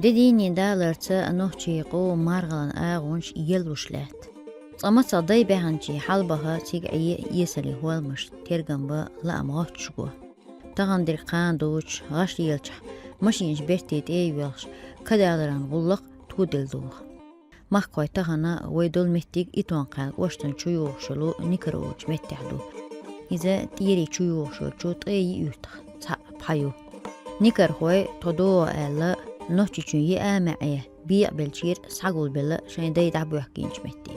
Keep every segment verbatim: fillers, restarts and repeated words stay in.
Де дийнин даларца нохчий къоман маргӀалан агӀонаш еллуш лаьтта. Цкъа мацах дай баьхначий хьалбаха цига Ӏе эсалийн хӀолламаш тергам бан лаам гӀотташ го. Тахан дерг кхана доцуш, гӀаш лелачахь, машинаш бертте тӀе а йоьлхуш, кадаларан гӀуллакх тоделла догӀу. Махкахой, тахана вай долу меттиг Итон-Кхаьлла кӀоштан чу йогӀуш йолу Никар олучу меттехь ду. Иза тӀери чу йогӀуш йолчу ткъе йиъ юьртах цхьаъ пхьа ю. Никархой тхо догӀу аьлла, Нохчийчоьнан йиъ а маьӀӀе бекъабеллачера схьагулбелла шайн дай дӀабоьхкинчу метте.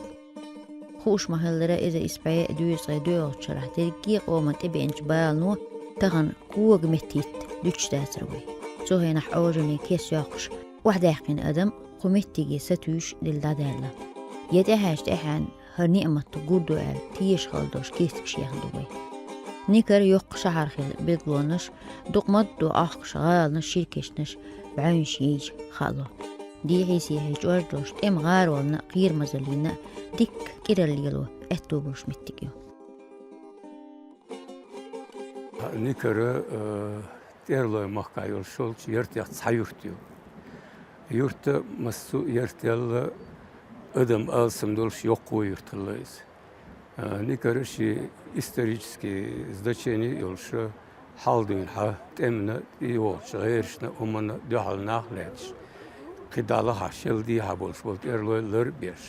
Хууш ма-хиллара, иза исс бӀе дезткъе доьалгӀачу шарахь дерриге а къоман тӀебеанчу балано тахана кога меттахӀитта дуьтуш дацара вай. Цу хенахь Ӏожаллин кест йоккхуш, охьадаьккхина адам кху меттиге сатуьйсуш дилла дӀадаьлла. Я тӀаьхьаьжча тӀаьхьенна хӀара ниӀмат гур ду аьлла, теша хала долуш кехаташ ехна ду вай. Никар йоккха шахьар хилла билгалонаш, дукха ма-дду Ӏохкуш гӀаланаш, ширкешнаш, бӀаьвнаш яйча хаало. Дехьа-сехьа чӀож долуш, тӀеман гӀаролна а, кхерамазаллина а дикка кӀиралла лело аьтто болуш меттиг ю. Никара, э, ТӀерлойн махкахь йолуш йолчу яртех цхьа юрт ю. Юрт а, массо а яртел а адам алсам долуш йоккха юрт хилла иза. Э, Никара шен исторический значение а йолуш, хьалха дуьйна хьан тӀемна, тӀейогӀучу гӀерашна, хӀуманна дуьхьал нах а лаьтташ, кхидӀа лахахь шел дехьа болуш болу тӀерлой лар а беш,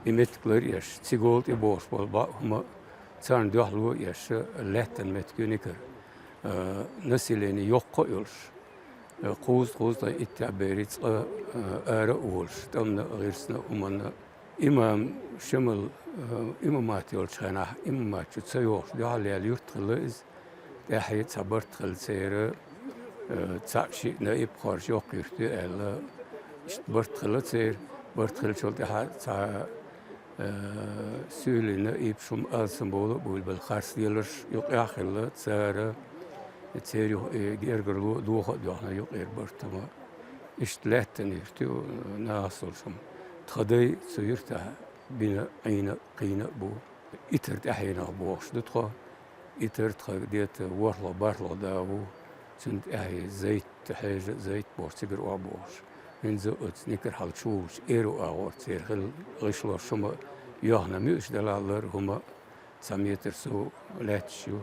и меттиг лар а еш, цига гӀолла тӀебогӀуш болу бакъ хӀума царна дуьхьало а еш, лаьттина меттиг ю Никара. Э, население йоккха а йолуш, э, кхузза-кхузза ткъе иттех берийн цкъа, э, ара а волуш, тӀамна а, гӀирсна а, хӀуманна а. Имам Шамал, э, имамат йолчу хенахь, имамат чу ца йогӀуш дуьхьал яьлла юрт хилла иза. ТӀаьхье цхьа барт хилла церан, э, цхьаъ-шиъ наиб хоржу йоккха юрт ю аьлла. Иштта барт хилла церан, барт хиллачул тӀаьхьа цхьа Э, суьйлина и шума алсам бовла а буьйлабелла харц леларш юкъахь а хилла, цара церан юха и гергарло а, доха а доьхна юкъера барт хӀума. Иштта лаьттина юрт ю, нахаца долуш хӀума. Тхан дай цу юьртахь бина, Ӏийна а, кхийна а бу. Итар тӀаьхьенах бохуш ду тхо. Итар тхан дета ворхӀалгӀа-бархӀалгӀа да ву, цуьнан тӀаьхье Зайт, хьежа Зайт бохуш, цигара охьабохуш. ХӀинца оцу Никара хьал чу вуьйчу эру агӀор церан хилла гӀишлош хӀума а йоьхна, муьлш делахь лар хӀума а цхьа метр сов лаьтташ ю.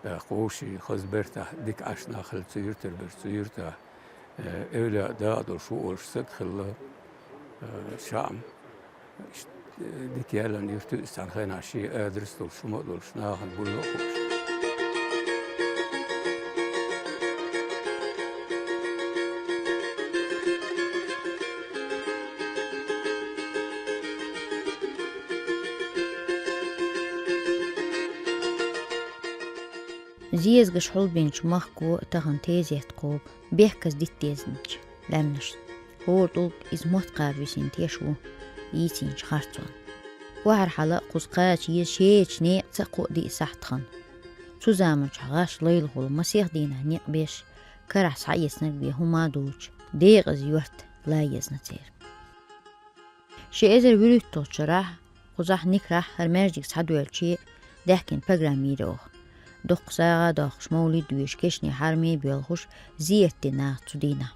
ТӀаккха вовшийн хаза бертахь дика Ӏаш нах хилла цу юьртара берш, цу юьртахь, э, эвлаяъ дакъа долуш ву олуш стаг хилла, э, Шаам. Иштта, э, дика яьллан юрт ю иза, цхьана хенахь шен адрес долуш, хӀума а долуш, нахана гулло а хууш. Зезагаш хьулбинчу махко тахана тезет кхобу, бехказа дита дезначу лаьмнашна. ХӀора тӀулг иза мотт кхаба висина теш ву йийцинчу харцонна. Охьар хьала а, кхуза кхача еза шерачу некъаца а кхоъ-диъ сахьт тхан. Цу заманчохь гӀаш лайлахула масех дийнахь некъ беш, карахь схьаэцнарг бен хӀума а доцуш, декъаза йорт лай езна церан. Ши эзар вуьрхӀитталгӀачу шарахь кхузахь Никарахь хӀара маьждиг схьадоьллича даьхкина программа йира оха. Доккха сагӀа а доккхуш, мовлид а доьшуш, кешнийн хьарам а боьлхуш, зиярт дина наха цу дийнахь.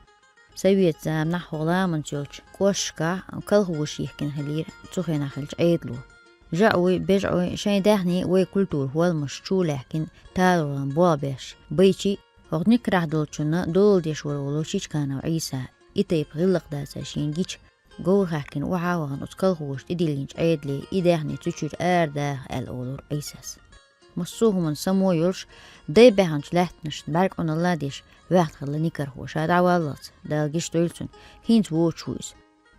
Совет заманахь хӀокху ламанца йолчу кӀошташкахь колхозаш йихкина хиллера цу хенахь хиллачу Ӏедало. ЖаӀой, бежаӀой шайн даьхний, вай культура хӀолламаш чу лаьхкина, талоран болх беш, байчий а, хӀокху Никарахь долчунна дола деш вара волу Чичканов Ӏийса, и тайпа гӀиллакх дацара шена гича, говр хаьхкина охьа а вахана, оцу колхозаша тӀедиллинчу Ӏедале и даьхни цу чуьра арадаха аьлла олура Ӏийсас. Массо а хӀуманна само йолуш, дай баьхначу лаьттанашна бӀаьрг Ӏуналла а деш, ваьхна хилла Никархо, ша дӀаваллалц, Дала гечдойла цунна, хӀинца воцуш ву иза.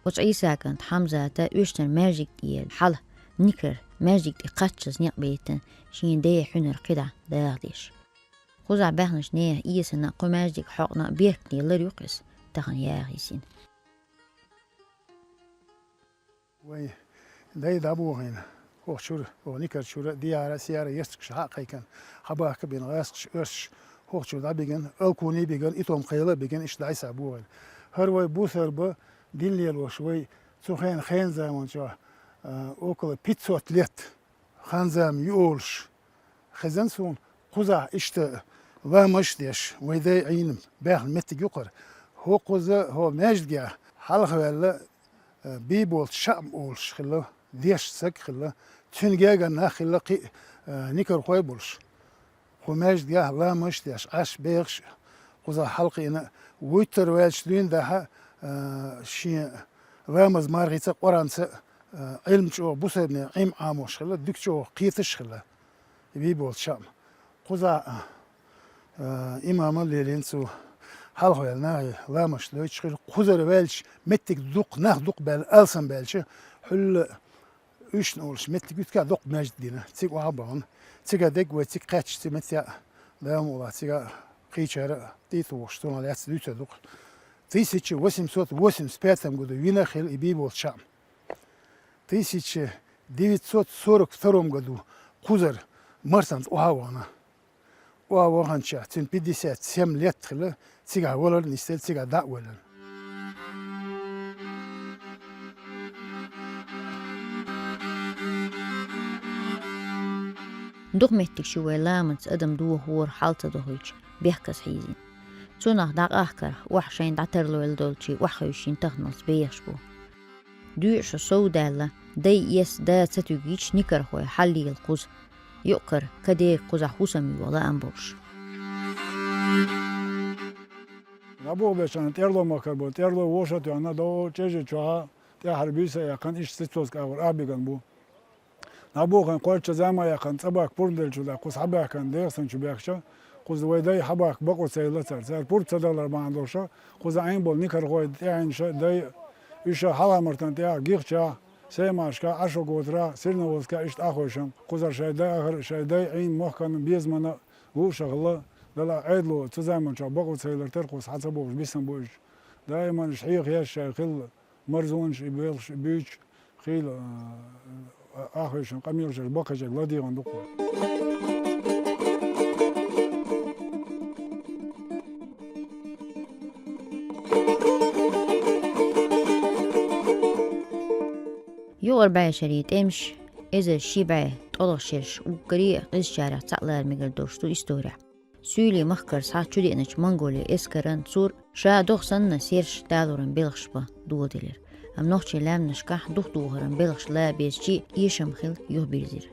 Оцу Ӏийса кӀанта Хьамзата оьшнара маьждиг тӀеелла хьалха, Никара маьждиг тӀе кхаччалц некъ бейтина, шен ден хьуьнар кхидӀа даха деш. Кхузахь баьхначу нехан эсана кху маьждиг хьокъна беркате лар ю-кх иза, тахана яха йисина. Вай дай дӀабохийна, хӀокху чуьра, хӀокху Никар чуьра, дехьара а, сехьара а естагаш хьа а кхайкхина, хьабахка а бина, гӀазкхаша, оьрсаша хӀокху чуьра дӀабигина, алкуне а бигина, итом кхайла а бигина, иштта дӀасабохийна. ХӀара вай бусалба дин лелош, вай цу хенахь хенан заманчохь, а, около пятьсот лет хан-зама ю олуш хезна суна, кхузахь иштта ламазаш а деш, вай дай Ӏийна баьхна меттиг ю-кх хӀара. Кху-, кхуза хӀо маьждигехь хьалхаваьлла, э, Бийболчу ШаӀма олуш хилла, дешна саг хилла, цуьнан гергара нах хилла кхин а, э, никархой болуш. Кху маьждигехь ламазаш а деш, Ӏаш бехаш а, кхузахь хьалакхиъна, вуьттар ваьлча дуьйна дахьа, а, шен ламаз мархица а, Къуранца а, а, Ӏилма чӀогӀа бусалбанийн Ӏилма Ӏамош хилла, дика чӀогӀа кхеташ а хилла, Бийболчу ШаӀма. Кхузахь а, а, имама лелийна цо, хьалхаваьлла нахе ламазаш дойтуш хилла, кхузара ваьлча меттиг дукха, нах дукха баьлла, алсам баьлча, хьуьлла Уьшна олуш меттиг уьтка доккха маьждиг дина, цига охьа а бахана. Цига дерг вай цига кхаьчча ца меттиг а, Дала мукъалахь цига кхечара а тӀе а тухуш, цунах лаьцна дуьйцур ду-кх. Тысяча восемьсот восемьдесят пятом году вина хилла и Бийболчу ШаӀма. Тысяча девятьсот сорок втором году кхузара Марсанца охьа а вахана. Охьа ваханчохь цуьнан пятьдесят семь лет хилла, цигахь валар а нисделла, цигахь дӀа а воьллина. Дукха меттигаш ю вай ламаца адам дохор хьал ца дохуьйтуш, бехказа хьийзина. Цунах дӀакъахкарх, охьа шайна дӀатарлойла долчий охьахевшина таханалц бехаш бу. Дуьйна шо совдаьлла, дай эс да ца туьгича, никархой хьаллийла кхуза. Юкъ-кара кадерг кхузахь хӀусам йола лаам болуш. Набухбечарна тӀерло махкара бу, тӀерло вовшах а тоьхна, дов чӀежи чохь тӀаьххьара буьйса а яьккхина, иштта сицовска агӀор а бигана бу. Набухайн кхоьллича зама а яьккхина, цӀа баккха пурба деллачу даккха, кхуза хьабаьхкина дегӀ санна чу баьхча, кхуза вай дай хьабаккха бакъо ца елла цара. Цара пурба ца далар бахьана долуша, кхуза Ӏийна болу никархой, тӀаьхьенаш а, дай, уьш а Хьалха-Мартан тӀехь, Гихчахь, Саймашка, Ӏашо-Готара, Сирноводска иштта Ӏахойшан, кхузара шайн дай ахар а, шайн дай Ӏийна махкана, безамана лууш а хилла, дала Ӏедало цу заманчохь бакъо ца елар тера кхуза схьа ца бохуш бисина бу уьш. Даиман уьш хьеха еш шайн хилла, марзонаш и белхаш, и буьйцуш, хийла, а, а, Ӏахойшан къамелаш баккхийчерг ладийгӀан ду-кх вай. Юкъара бӀешерийн тӀемаш, эзар ши бӀе тӀолгӀа шераш уггаре а къизачарех цхьаъ лара мегар долуш ду исторехь. Суьйлийн махкара схьа чудеъначу Монголийн эскаран цур ша догӀу санна сераш далоран белхаш бан доладелира, амма нохчийн лаьмнашкахь духадохаран белхаш лан безачий эшам хилла юхабирзира.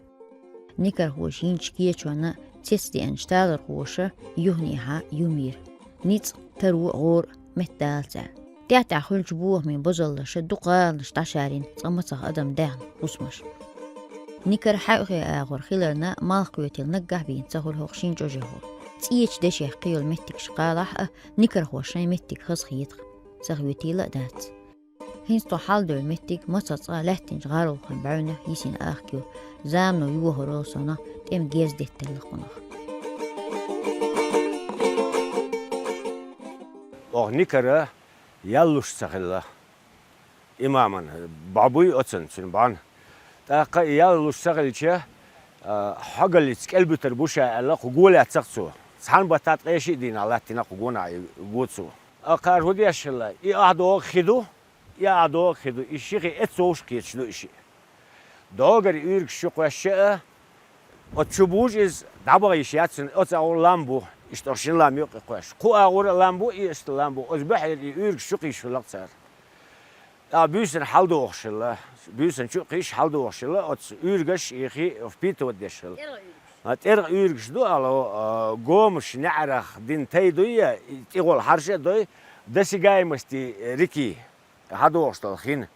Никархоша йинчу кечонна цецдеанчу талорхоша юханехьа юм йира. Ницкъ, таро а, гӀора а меттадала цара. ТӀаьхь-тӀаьхьа хуьлучу бохамийн бозаллаша дукха гӀаланаш дӀашарийна, цкъа мацах адам даьхна хӀусамаш. Никар хьаьвхье агӀор хиларна, малх кхетийла наггахь бийна ца хуьлу хӀокху шина чӀожехула. ЦӀечу дешех кхийолу меттигаш кхалахь а, никархоша шайн меттиг хазахета-кх, ца хетийла а дац. ХӀинца тхо хьалдевлла меттиг мацах цкъа лаьттинчу гӀаролхойн бӀаьвнех йисина ахка ю, замано йохоро сона тӀеман герз детталла кхунах. Оха никара ял луш ца хилла. Имаман бӀо буй оцан цуьнан бӀаьвна. ТӀаккха и ял луш ца хилча, а, хьогаллица кӀел буьтур бу ша аьлла, кху го лаьцна-кх цо. Цхьана баттахь ткъе шиъ дийнахь латтийна кху гонахь и го цо. Акхара хӀун деш хилла? И ахь догӀу хи ду, и ахь догӀу хи ду, и ши хи эццовш кхеташ ду и шиъ. ДогӀугара уьйригаш чу кхоьссича а, оцу чу бужу иза, дӀабаха йиш яц цуьнан, оцу агӀор лам бу, иштта оха шина лам юккъе кхоьссича. Кху агӀор а лам бу, и иштта лам бу, оцу буьхьера и уьйригаш чу кхийсаш хилла-кх цара. ТӀаккха буьйсанна хьаладогӀуш хилла, буьйсанна чу а кхийсаш хьаладогӀуш хилла, оцу уьйригаш и хи впитывать деш хилла. ТӀергӀа уьйригаш. А, тӀергӀа уьйригаш ду ала, а, гомаш неӀарах дина тай дуй, и тӀехула хьарша а дой, досягаемости реки. ХьадогӀуш долу хин.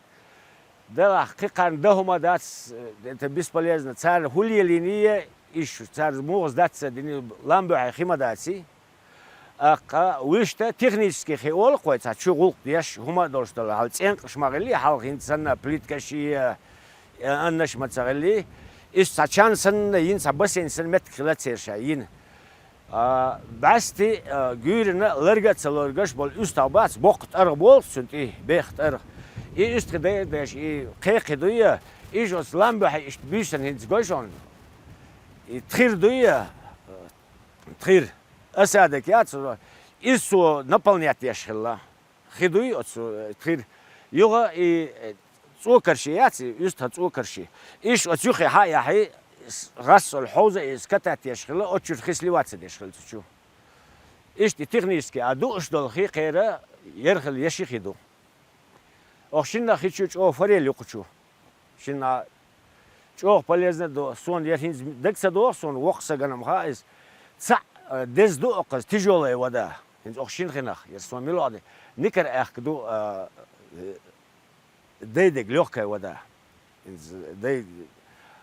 Делахь кхин кхарна дан хӀума дац, это бесполезно. Цара хӀун лелийний, иш цара муха дац ца дини, лам буьхье хи ма даций. Аккха, вуьшта технический хи олу-кх вай, цхьа чу гӀуллакх деш, хӀума а долуш долу, хьал цӀенкъаш ма хилли, хьалха хӀинца санна плиткаш и, э, аннаш ма ца хилли, иза цхьа чан санна йина, цхьа бассейн санна меттиг хилла церан ша йина. А, бӀаьсти, а, гуьйрана ларга а ца лоргаш болу уьстагӀ бац, боккха тӀаргӀа болу цунна тӀе, беха тӀаргӀа. И уьстагӀ де-, деш, и кхекхи дуй, иш оцу лам буьхье иштта буьйсанна хӀинца гой шуна. И тхир дуй, тхир. Осадок яц, иза цо наполнять деш хилла. Хи дуй оцу, э, тхир. Юха и, э, цӀокарши яц, и уьстагӀ цӀокарши. Иш оцу юххе хьа а яхьий, с-, гӀассалла хьовза а иза катать еш хилла, оцу чуьра хи сливаться деш хилла цу чу. Иштта и технически а дууш долу хи кхера, Ер хила я ши хи ду. Ох шинна хи чу чӀогӀа форель ю кху чу. Шинна чӀогӀа полезно ду. Сона ер хӀинца дага ца догӀу, сона воккха сагана ма хаьа иза. Цхьаъ, э, деза ду оккхаза тяжёлая вода. ХӀинца ох шин хинах, ер сона мила оха де. Никар аьхка ду, э, э, дайдег лёгкая вода. ХӀинца дай,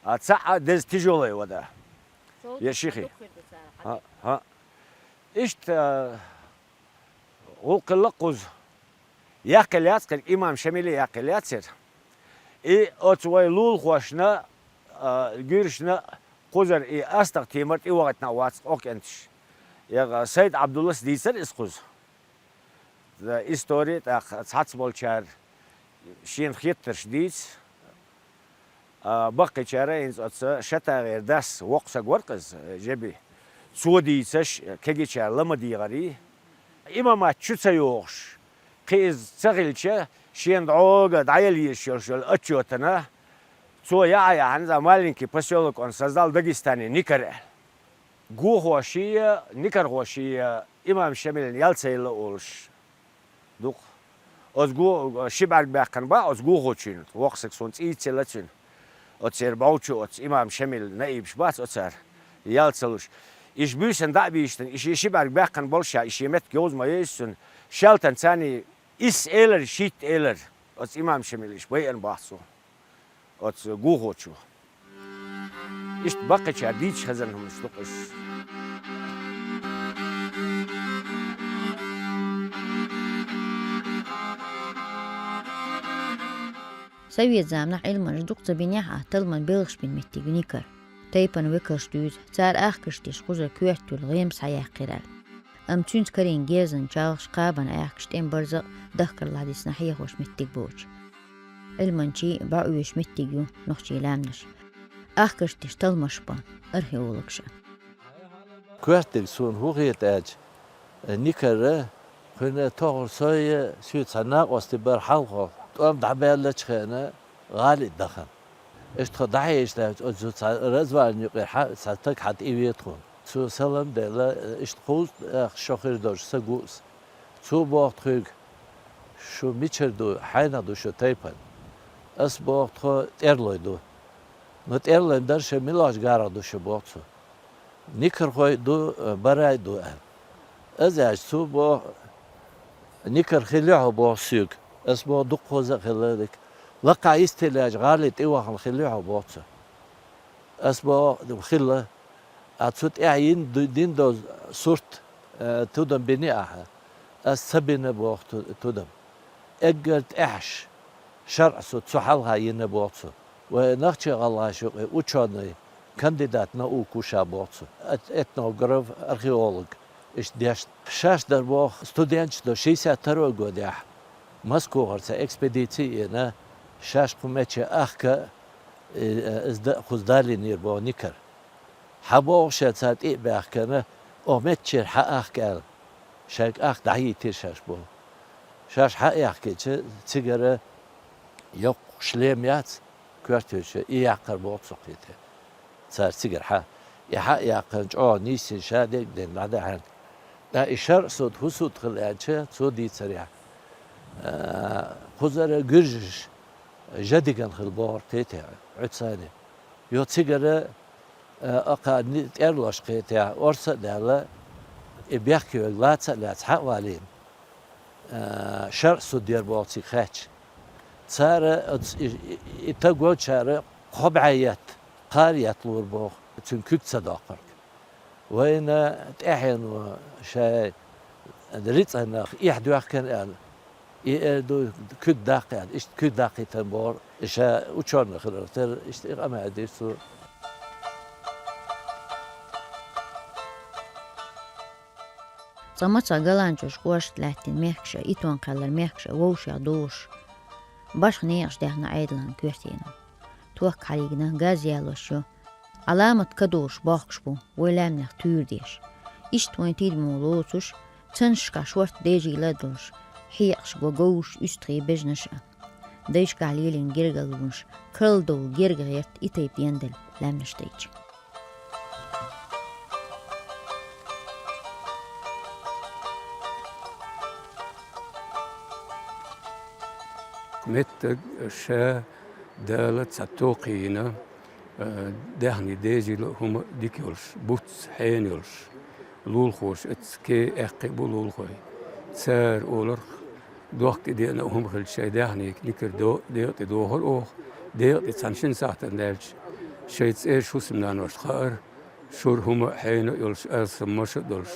а цхьаъ деза тяжёлая вода. Ер ши хи. ХӀа, хӀа. Иштта, э, гӀулакхилла кхуза. Яьккхилла яц кхерг, имам Шамиле яьккхилла яц яра. И оцу вай лулахошна, а, гуьршна кхузара и астагӀа темар тӀевахийтина вац кхоккӀенташ. Яга Сайд Абдуллас дийцар иза кхуза. Истори тӀаккха цхьацца болчара шена хеттарш дийца. А, баккхийчара хӀинца оцу ШатагӀера дас воккха саг вара-кх иза, Жеби. Цо дийцаш, кегийчара ла ма дийгӀарий. Имамат чу ца йогӀуш, кхин иза ца хилча, шена дӀога дӀаяла езаш йолуш йолу отчётана, цо яа яхьана, за маленький посёлок он создал Дагестане Никар аьлла. Гохоший, никархоший имам Шамилна ял ца елла олуш. Дукха. Оцу го-, ши бӀаьрг баьккхина боху оцу гохочуьнан, воккха саг, суна цӀийца елла цуьнан. Оцу церан бӀов чу оцу имам Шамил наибаш бац оцара, ял ца луш. Иша буьйсанна дӀа а бийшина, и шен ши бӀаьрг баьккхина болуш ша, и шен меттиг йовза ма йойза цуьнан. Шаьлтан царний исс элар, шийтта элар оцу имам Шамил иша байъина боху цо. Оцу гухочо. Иштта баккхийчара дийцаш хезна хӀуманаш ду-кх иза. Совет заманахь Ӏилманаш дукха ца бинехь а, талламан белхаш бина меттиг ю Никар. Тайпана векалш дуьйцу, цара ахкаш деш кхузара коьрта туьлла гӀемаш схьаяьккхира аьлла. Амма цуьнца карийна герзан чалхаш, кхабан аьхкаш тӀеман барзакъ дахкар ладисна хьехош меттиг боцуш. Ӏилманчийн бӀоуьйсуш меттиг ю нохчийн лаьмнаш. Ахкаш деш талламаш бан археологаша. Коьртиг суна хӀун хета аьлча, Никара кхуьнан тохар сой а, соьца цхьа накъостий бара хьалхо, тӀом дӀабаьллачу хенахь гӀали дахана. Иштта тхо дӀахьежаш даьлча, оцу цхьа развалин юкъера хьа-, цхьа стаг хьан тӀе вета хьуна. Цо салам а делла, иштта кхузткъа шо хир долуш са гу аса. Цо боху тхоьга: «Шу мичара ду, хьенах ду шун тайпана?» Ас боху: «Тхо тӀерлой ду». «Ну, тӀерлойн дар шайн муьлхачу гарах ду шу?» – боху цо. «Никархой а ду, барай а ду», – аьлла. Ас аьлча, цо боху: «Никар хилла хьо?» – боху соьга. Ас боху: «Дуккхаза а хилла». «Лакхахь йисте лаьттачу гӀали тӀе вахана хилла хьо?» – боху цо. Ас боху: «Хилла». «А цу тӀехь йина ду-, дина долу сурт, э, тудам бини ахьа?» «Ас ца бина», – боху ту-, тудам. «Эггара тӀехьаш шарӀ суд цу хьалха йина», – боху цо. «Вай Нахчи-ГӀалгӀаш юкъе учёный, кандидат наук ву ша», – боху цо. Эт-, этнограф, археолог, иштта дешна. Шаьш дара боху студенташ до шестьдесят второй годехь Москвахара цхьа экспедици а йина, шаьш кху мече ахка, э, иза да-, кхуза далийнера боху Никар. Хьан боху шен цара тӀе а баьхкина, оха меччера хьан ахка аьлла. Шайга ахка дӀахӀийтира шаьш боху. Шаьш хьан а яхкича, цигара йоккха шлем яц, коьртачу и яккхар боху цо кхетий. Цара цигара хьан. И хьан а яьккхина, чӀогӀа нийсина, ша дерг а дина, дӀадаьхьира. Ткъа и шарӀ суд хӀун суд хилла аьлча, цо дийцарехь, а, кхузара гуьржаш жа дигана хилла бохура кхетий, Ӏуьцани. Йо, цигара, а, акха ни-, тӀерлош кхетий, орса а даьлла, и бехке верг лаца а лаьцна хьан а валийна, а, шарӀ суд яра боху цига хаьттича. Цара оцу и, и, и таг волчара кхо бӀе етта, кхара етта лора боху, цуьнан куьг ца доккхург. Вайна тӀаьхьено шайн рицкъанах эхь доьхкина аьлла, и эр ду, куьг даккха аьлла, иштта куьг даккхийтина боху, ша учёный хиларх терра, иштта и къамел дира цо. Цкъа мацах голландчоша кӀошта лаьттина мехкаша, итон кхаьллара мехкаша вовшех догӀуш, башха некъаш даьхна Ӏедалан коьртенах. Тохка хьалийгина, газ ялош ю. Ӏаламат ка долуш бохкуш бу, вай лаьмнех туьйра деш. Иштта вайн тидам лоцуш, цанашкахь шортта дежийла а долуш, хьекъаш го говш, уьстагӀий бежнаш а. Дайшкахь лелийна гергаллонаш карладовла герга гӀерта и тайпа ендала лаьмнаш дайча. Меттаг ша Дала цхьа токхийна, э, даьхни дезийла хӀума дика йолуш, буц хьена йолуш, лулахоша эцке аьккхий бу лулахой. Цара оларх дохка тӀедеана хӀума хилча шайн даьхнийга никар до-, декъа тӀе дохура оха, декъа тӀе цхьана шина сахьтана даьлча, шайн цӀераш хӀусамнаношна хаьара, шура хӀума а хьена а йолуш, алсаммаш а долуш,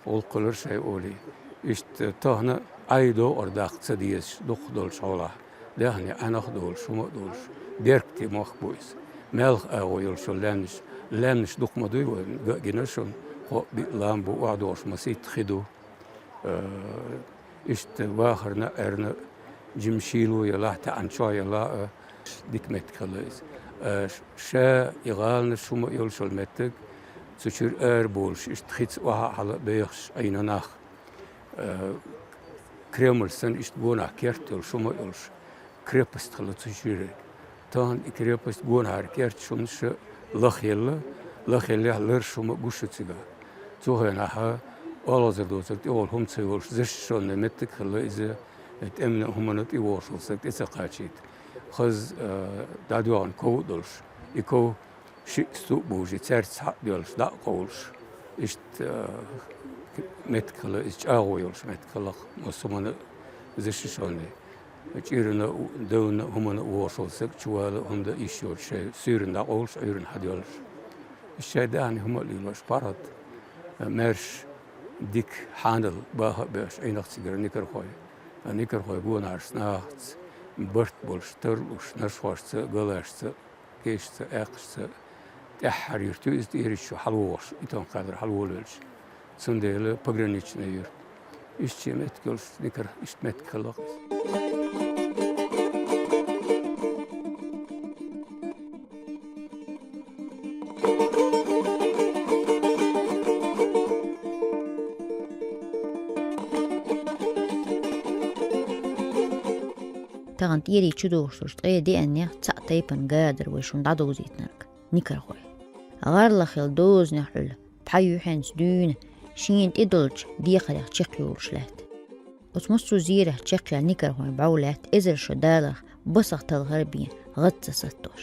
гӀуллакх хилира шайн олий. Иштта тахана Ӏай докъар даккха ца дезаш, дукхах долчу хьолахь, даьхни Ӏаьнах а долуш, хӀума а долуш, беркате мохк бу иза. Малх агӀо йолуш йолу лаьмнаш, лаьмнаш дукха ма дуй вайна, га а гина шуна, кхоъ-биъ лам бу, охьадогӀуш масийтта хи ду. Э, иштта вахарна а, Ӏерна а, жима шийла ялахь, таьӀна чохь ялахь а, дика меттиг хилла иза. Э, ш-, ша и гӀаланаш хӀума а йолуш йолу меттиг, цу чуьра ара болуш, иштта хица охьа а хьала а бехаш Ӏийна нах. Э, Кремль санна иштта гонах керт йолуш, хӀума а йолуш, крепость хилла цу чуьра. Тахана и крепость гонахьара керт шуна ша лахъелла, лахъеллехь ларш хӀума а гуш ю цигахь. Цу хенахь олхазар доцург тӀехула хӀума ца йолуш, защищённый меттиг хилла иза, тӀеман хӀуманна тӀевогӀуш волу стаг тӀе ца кхачийта. Хаза, э, дӀадоьгӀна ков а долуш, и ков шиъ сту а бужий, цаьрца схьа а доьллуш, дӀа а кховлуш. Иштта, э, меттиг хилла иза, чӀагӀо йолуш меттиг хилла массо хӀуманна защищённый. ЧӀирана а, девнна а, хӀуманна а вогӀуш волу стаг чувала а, хӀума дан йиш йоцуш, шайн суьйранна дӀакъовлуш, Ӏуьйранна хьадоьллуш. Иштта шайн даьхни хӀума а лелош, паргӀат, э, маьрша, дика хьанал баха а беш, Ӏийнах цигара никархой. Э, никархой гонахьарш нахаца барт болуш, тарлуш, нашхошца а, галашца а, кешца, аьккхашца тӀаьххьара юрт ю иза, тӀериччо хьалавогӀуш, итон кхаьдара хьалаволавелча. Цундела пограничная юрт. Иштта шен меттиг йолуш, никар иштта меттиг хилла-кх иза. Тахана тӀерий чу догӀуш долчу ткъе деаннех цхьаъ тайпана гадар вай шуна дӀадовзийтинарг. Никархой. ГӀарла хила дозанех Ӏуьллу, пхьа юьхьанца дуьйна, шена тӀедолчу декхарех чекхйолуш лаьтта. Оцу массо а зерехь чекхъяьлла никархойн бӀов лаьтта эзар шо даларх басах талхар а бен, гӀад ца саттош.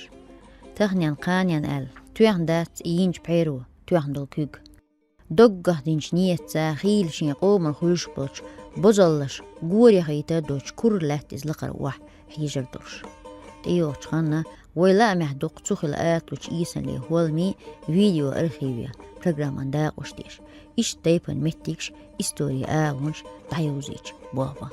Таханен, кханен аьлла, тоьхна дац и йинчу пхьеро тоьхна долу куьг. Доггах динчу ниятца, хийла шен къоман хуьлуш болчу бозаллаш гори хийтар доцчу кура лаьтта иза лакхара охьа хьежар долуш. ТӀейогӀучу ханна вай лаамехь дукха цу хила аталучу ийсаллин хӀолламийн видеоархиве программан дакъош деш, иштта тайпана меттигаш, историн агӀонаш дӀайовзийча болх бан.